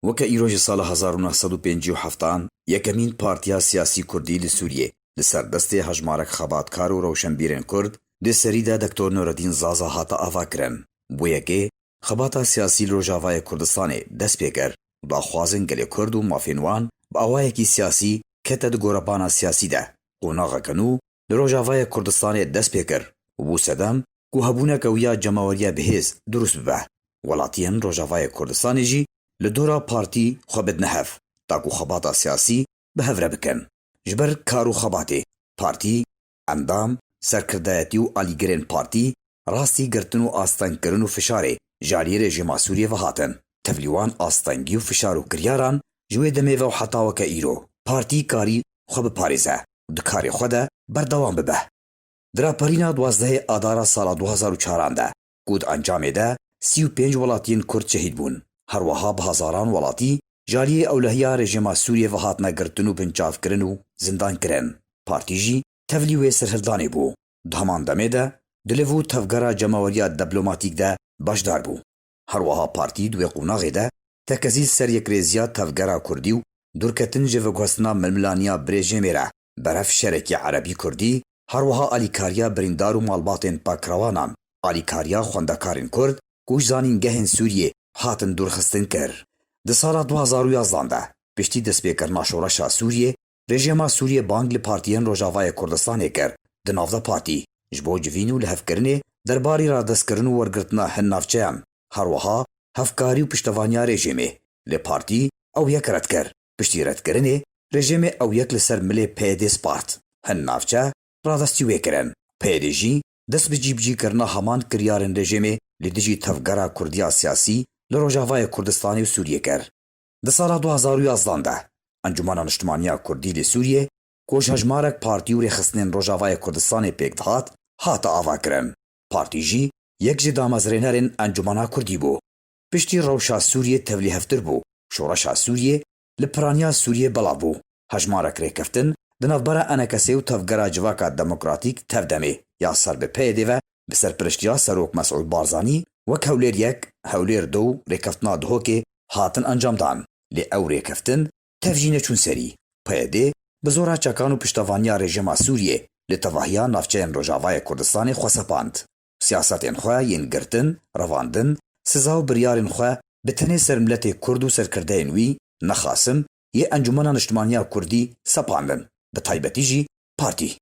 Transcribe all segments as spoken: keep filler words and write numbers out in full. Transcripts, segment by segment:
Weke îro ji sala hezar û neh sed û pêncî û heft an yekemîn partiya siyasî kurdî li Sûriyê li ser destê hejmarek xebatkar û rewşenbîrên kurd, di serî de Doktor Nureddîn Zaza hate avakirin. Bo yekê, xebata siyasî li Rojavayê Kurdistanê dest pê kir û daxwazên gelê kurd û mafên wan bi awayekî siyasî kete di gorebana siyasî de. Qonaxeke nû li Rojavayê Kurdistanê dest pê kir û bû sedem ku hebûneke wî ya cemaweriya bihêz dirust bibe. Welatiyên Rojavayê Kurdistanê jî li dora partî xwe bidine hev, ta ku xebata siyasî bi hev re bikin. Ji ber kar û xebatê partî, endam, serkirdayetî û alîgirên partî rastî girtin û astengkirin û fişarê ji aliyê rejîma Sûriyê ve hatin. Tevlî wan astengî û fişar û kiryaran ji wê demê ve û heta weke îro partî karî xwe biparêze û di karê xwe de berdewam bibe. Di raperîna duwazdehê Adara sala du hezar û çaran de, ku di encamê de sî û pênc welatiyên Kurd şehîd bûn, her wiha bi hezaran welatî ji aliyê ewlehiya rejîma Sûriyê ve hatine girtin û binçavkirin û zindan kirin. Partî jî tevlî wê serhildanê bû. Di heman demê de di liv û tevgera cemaweriya diplomatîk de beşdar bû. Her wiha partî di wê qonaxê de tekezî li ser yekrêziya tevgera kurdî û dûrketin ji veguhestina milmilaniya bi rejîmê re berev şerekî erebî-kurdî, her wiha alîkariya birîndar û malbatên pakrewanan, alîkariya xwendekarên kurd ku ji zanîngehên Sûriyê hatin dûrxistin kir. Di sala du hezar û yazdan de, piştî destpêkirina şoreşa Sûriyê, rejîma Sûriyê bang li partiyên Rojavayê Kurdistanê kir, di nav de partî, ji bo civîn û lihevkirinê derbarî radestkirin û wergirtina hin navçeyan, her wiha hevkarî û piştevaniya rejîmê. Lê partî ew yek red kir. Piştî redkirinê, rejîmê ew yek li ser milê P Y D spart. Hin navçe radestî wê kirin. P Y D jî dest bi cîbicîkirina heman kiryarên rejîmê li dijî tevgera kurdiya siyasî li Rojavayê Kurdistanê û Sûriyê kir. Di sala du hezar û yazdan de, Encûmena Niştimaniya Kurdî li Sûriyê, ku ji hejmarek partî û rêxistinên Rojavayê Kurdistanê pêk dihat, hate avakirin. Partî jî yek ji damezrênerên Encûmena Kurdî bû. Piştî rewşa Sûriyê tevlîhevtir bû, şoreşa Sûriyê li piraniya Sûriyê belav bû. Hejmarek rêkeftin di navbera ENKSê û Tevgera Civaka Demokratîk, TEV-DEMê, ya ser bi P Y D ve, bi serpiriştiya Serok Mesûd Barzanî, wek Hewlêr yek, Hewlêr du û Rêkeftina Duhokê hatin encamdan. Lê ew rêkeftin tev jî neçûn serî. P Y D bi zora çekan û piştevaniya rejîma Sûriyê li tevahiya navçeyên Rojavayê Kurdistanê xwe sepand. Siyasetên xwe yên girtin, revandin, siza û biryarên xwe bi tenê ser miletê kurd û serkirdeyên wî, ne xasim, yê Encûmena Niştimaniya Kurdî sepandin, bi taybetî jî partî.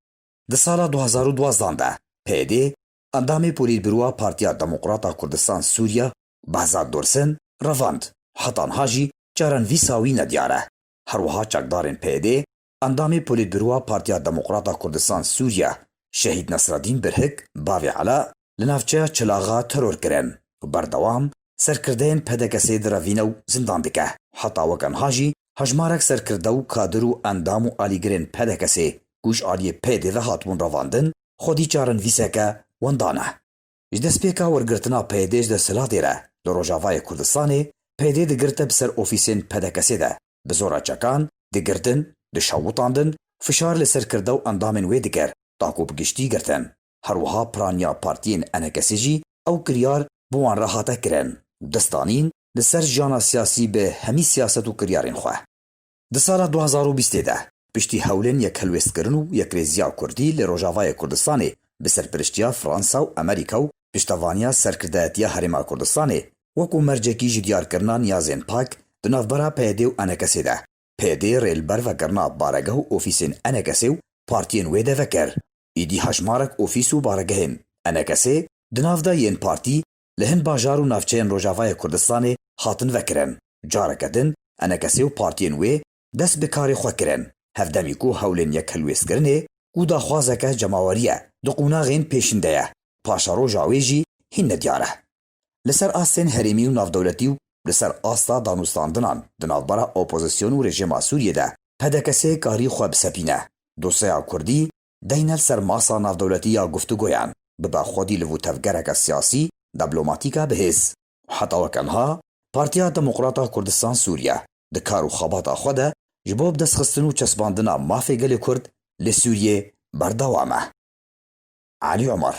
Di sala du hezar û duwazdan de P Y D endamê Polîtbîroya Partiya Demokrata Kurdistan Sûriye, Behzat Dorsen, revand, heta niha jî çarenivîsa wî nediyar e. Her wiha çekdarên P Y D endamê Polîtbîroya Partiya Demokrata Kurdistan Sûriye, Şehîd Nesreddîn Birhik, bavê Ela, li navçeya Çilaxa teror kirin û berdewam serkirdeyên P D K S'ê direvîne û zindan dike. Heta weke niha jî hejmarek serkirde û kadir û endam û alîgirên P D K S'ê ku ji aliyê P Y D ve hatibûn revandin, xwedî çarenivîseke wenda ne. Ji destpêka wergirtina P Y D ji desthilatê re li Rojavayê Kurdistanê, P Y D digirte bi ser ofîsên P D K S'ê de, bi zora çekan digirtin, dişewitandin, fişar li serkirde û endamên wê dikir, ta ku bi giştî girtin. Her wiha piraniya partiyên ENKSê jî ew kiryar bi wan re hate kirin û dest danîn li ser jiyana siyasî bi hemî siyaset û kiryarên xwe. Di sala du hezar û bîstê de, piştî hewlên yekhelwêstkirin û yekrêziya kurdî li Rojavayê Kurdistanê bi serpiriştiya Fransa û Amerîka û piştevaniya Serkirdayetiya Herêma Kurdistanê, wekû mercekî ji diyarkirina niyazên pak di navbera P Y D û ENKSê de, P Y D rê li ber vekirina baregeh û ofîsên ENKSê û partiyên wê de vekir. Îdî hejmarek ofîs û baregehên ENKSê di nav de yên partî li hin bajar û navçeyên Rojavayê Kurdistanê hatin vekirin. Careke din ENKSê û partiyên wê dest bi karê xwe kirin. Hevdemî ku hewlên yekhelwêstkirinê ku daxwazeke cemawerî ye, di qonaxên pêşîn de ye. Paşeroja wê jî hîn nediyar e. Li ser astên herêmî û navdewletî û li ser asta danûstandinan di navbera opozîsyon û rejîma Sûriyê de P D K S'ê karî xwe bisepîne. Dosyeya kurdî deyne li ser masa navdewletî ya guftûgoyan, bibe xwedî li vû tevgereke siyasî, diplomatîk a bihêz. Heta weke niha, Partiya Demokrata Kurdistan Sûriye di kar û xebata xwe de ji bo bidestxistin û çesbandina mafê gelê Kurd li Sûriyê berdewam e. Elî Omer.